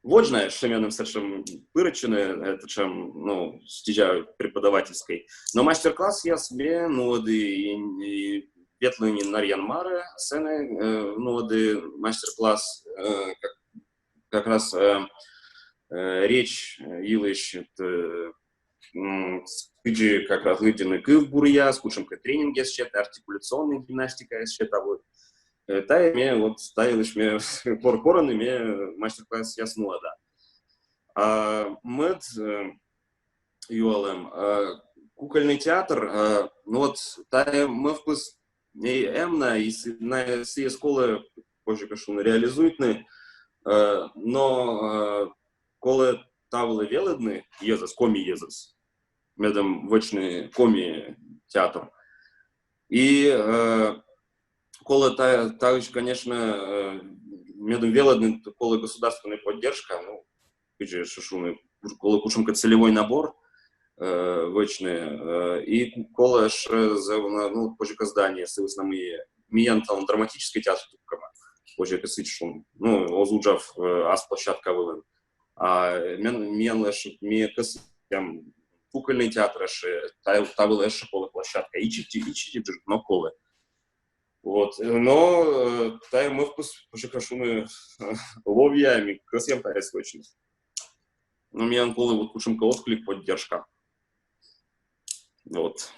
водз на эшшӧ меным сэтшӧм пырӧдчыны, э, татшӧм, ну, стезя преподавательскӧй. Но мастер-классъяс ме нуӧді и, и ветлі нин Нарьян-Маре, сэнӧ, э, нуӧді мастер-класс, э, как, как раз, э, э, реч, э, йылысь, э, м, кыдзи как раз лыддьыны кывбуръяс, кутшӧмкӧ тренингъяс сетны, артикуляционнӧй гимнастикаяс сета, вот. Э, тайӧ ме, вот, тайӧ йылысь ме кор-, коркӧ нин ме мастер-классъяс нуӧда. А мӧд, э, юалӧм, э, кукольный театр, э, ну вот, тайӧ мӧвпыс и эм на, и сы-, на, сійӧс колӧ, позьӧ кӧ шуны, реализуйтны, э, но, э, колӧ та вылӧ велӧдны йӧзӧс, коми йӧзӧс, медым вӧчны коми театр. И, э, колӧ та, таысь, конечно, э, медым велӧдны, колӧ государственнӧй поддержка, ну, кыдзи ещӧ шуны, колӧ кутшӧмкӧ целевой набор, э, вӧчны, э, и колӧ ещӧ зэв уна, ну, позьӧ кӧ здание, сы вӧсна мый миян талун драматическӧй театр тупкӧма, позьӧ кӧ сідз шуны. Ну, оз уджав, э, ас площадка вылын. А мен-, миянлы ещӧ, ми кӧсъям кукольный театр ещӧ, та, та вылӧ ещӧ колӧ площадка. Ичӧтик, ичӧтик, но колӧ. Вот. Э, но, э, тайӧ мӧвпыс, позьӧ кӧ шуны, ловъя, ми кӧсъям тайӧс вӧчны. Но миян колӧ вот кутшӧмкӧ отклик, поддержка. Вот.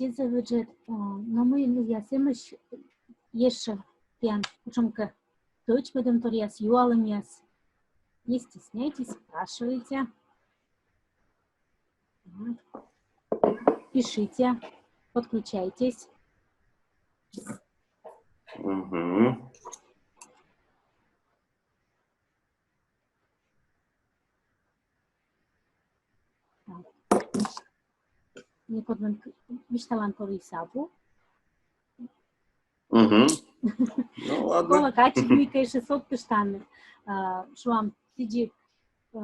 Те зэв ыджыд, а, но мый, ну, нывъяс эмӧсь ещӧ тіян кутшӧмкӧ тӧчмӧдӧмторъяс, юалӧмъяс. Не стесняйтесь, спрашивайте. Мгм. Пишите, подключайтесь. Мгм. Так. Некодлӧн к-, висьталан корис абу. Мгм. Ну, ладно. Колӧ кӧ ачыд мыйкӧ ещӧ содтыштан, а, шуам, сідзи, а,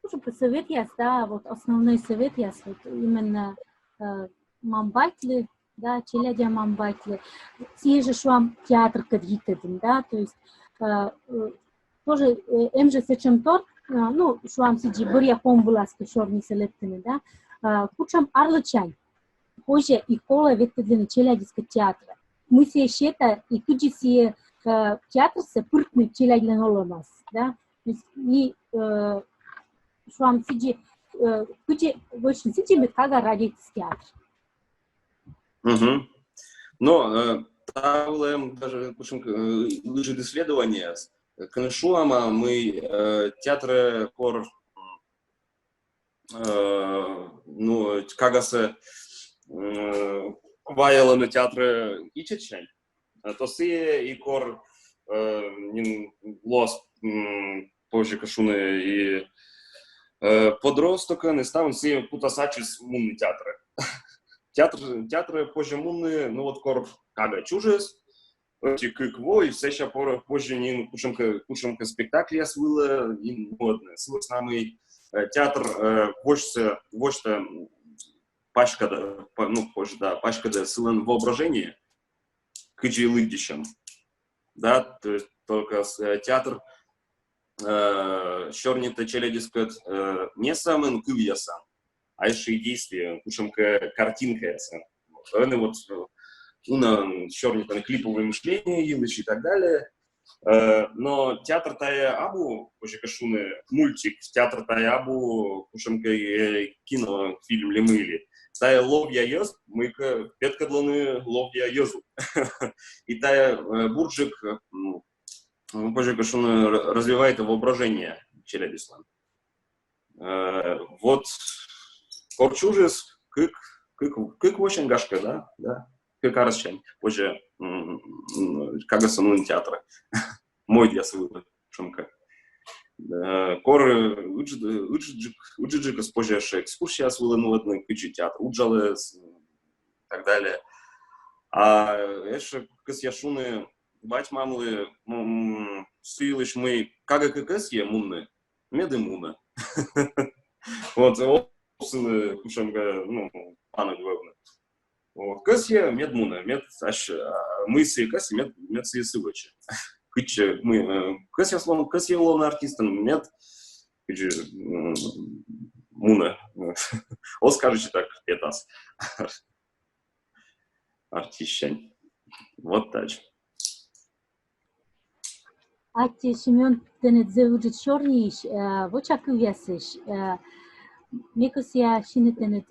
ну, шуам, советъяс, да, вот основной советъяс, вот именно, а, мам-батьлы, да, челядя мам-батьлы. Сійӧ жӧ, шуам, театркӧд йитӧдын, да, то есть, а, э, тоже, э, эм жӧ сэтшӧм тор, а, ну, шуам, сідзи бӧръя пом вылас кӧ сёрнисӧ лэптыны, да, а, кутшӧм арлыдсянь позьӧ и колӧ ветлӧдлыны челядьыскӧд театрӧ. Мый сійӧ сета и кыдзи сійӧ, э, театрсӧ пыртны челядьлӧн олӧмас, да. То есть и, э, шуам, сідзи, э, кыдзи, в общем, сідзи мед кага радейтіс театр. Мгм. Но, э, та вылӧ эм даже кутшӧмкӧ, э, ыджыд исследование. Кӧні шуӧма, мый, э, театрӧ кор, э, ну, кагасӧ, э, ваялӧны театрӧ ичӧтсянь. Э, то сійӧ и кор, э, нин лоас, м, позьӧ кӧ шуны, и, э, подростокӧн, и ставӧн сійӧ кутас ачыс мунны театрӧ. Театр, театрӧ позьӧ мунны, ну вот кор кага чужис, ӧти-кык во, и сэсся пор-, позьӧ нин кутшӧмкӧ, кутшӧмкӧ спектакльяс вылӧ нин нуӧдны. Сы вӧсна мый, э, театр, э, восьтӧ, восьтӧ, м, паськӧдӧ, па-, ну, позьӧ, да, паськӧдӧ сылӧн воображение, кыдзи лыддьысьӧм. Да, то есть только с-, э, театр, э, сёрнитӧ челядьыскӧд, э, не сӧмын кывъясӧн, а ещӧ и действиеӧн, кутшӧмкӧ картинкаясӧн. Вот. Ӧні вот, э, уна, м, сёрнитӧны клиповое мышление йылысь и так далее. Э, но театр тайӧ абу, позьӧ кӧ шуны, мультик, театр тайӧ абу кутшӧмкӧ, э, кинофильм ли мый ли. Тайӧ ловъя йӧз, мыйкӧ петкӧдлӧны ловъя йӧзлы. И тайӧ, э, бурджык, э, м, позьӧ кӧ шуны, р-, развивайтӧ воображение челядьыслӧн. Э, вот кор чужис, кык, кык, кык восянь, гашкӧ, да, да, кык арӧссянь позьӧ, м, м, кагасӧ нуны театрӧ. Мойдъяс вылӧ, шуам кӧ. Э, кор, э, ыджыд-, ыджыдджык, ыджыдджыкыс позьӧ ещӧ экскурсияяс вылӧ нуӧдны, кыдзи театр уджалӧ, с-, и так далее. А ещӧ кӧсъя шуны бать-мамлы, м, сы йылысь, мый кага кӧ кӧсйӧ мунны, мед и мунӧ. Вот, о-, сылы кутшӧмкӧ, ну, паныд вӧвны. Вот, кӧсйӧ, мед мунӧ, мед ась-, а, мый сійӧ кӧсйӧ, мед, мед сійӧ сы вӧчӧ. Кытчӧ, мый, э, кӧсъяс лоны, кӧсйӧ лоны артистӧн, мед, кыдзи, м, мунӧ. Оз кажитчы, так петас. Артистсянь. Вот тадз. Аттьӧ, Семён, тэныд зэв ыджыд сёрниысь, э, воча кывъясысь. Э, ме кӧсъя сины тэныд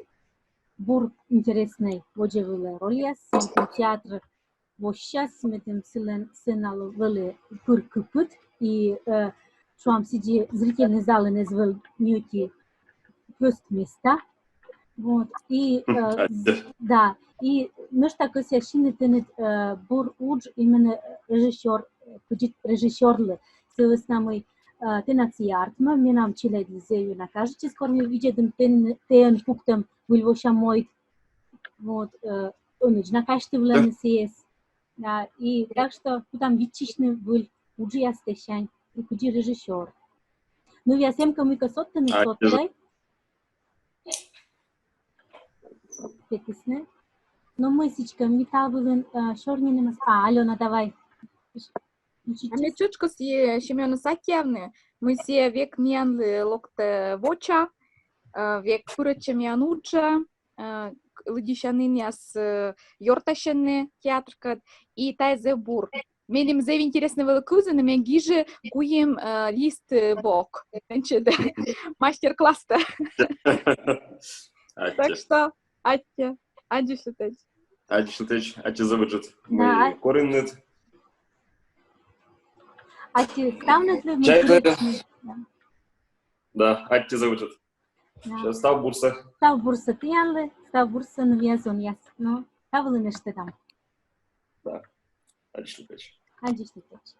бур интереснӧй водзӧ вылӧ рольяс, медым театр воссяс, медым сылӧн сцена вӧлі пыр кыпыд, и, э, шуам сідзи, зрительнӧй залын эз вӧв ни ӧти пӧст места. Вот. И, э, да, и нӧшта кӧсъя сины тэныд, э, бур удж именно режиссёр, э, кыдзи режиссёрлы. Сы вӧсна мый, э, тэнад сійӧ артмӧ, менам челядьлы зэв ёна кажитчис, кор ме видзӧдім тэн-, тэӧн пуктӧм выльвося мойд. Вот, э, ӧнӧдз на казьтывлӧны сійӧс. Да, и так что кутам виччысьны выль уджъяс тэсянь, и кыдзи режиссёр. Ну, нывъяс, эм кӧ мыйкӧ содтыны, содтӧй. Петісны. Но мый сідзкӧ, ми та вылын, э, сёрнинымӧс. А, Алёна, давай. А ме тшӧтш кӧсъя Семёнӧс аттьӧавны, мый сійӧ век миянлы локтӧ воча, э, век пырӧдчӧ миян уджӧ, э, лыддьысянінъяс, э, ёртасьӧны театркӧд, и тайӧ зэв бур. Меным зэв интереснӧ вӧлі кывзыны, ме гижи куим, э, лист, э, бок. Значит, да, мастер-класстӧ. Так что, аттьӧ. Аддзысьлытӧдз. Аддзысьлытӧдз, аттьӧ зэв ыджыд. Да. Мый коринныд. Аттьӧ ставныдлы, мый Чайтӧ. коринныд. Да. Да, аттьӧ зэв ыджыд. Да. Всё, став бурсӧ. Став бурсӧ тіянлы, став бурсӧ, нывъяс-зонъяс. Но та вылын эштӧдам. Да. Аддзысьлытӧдз. Аддзысьлытӧдз.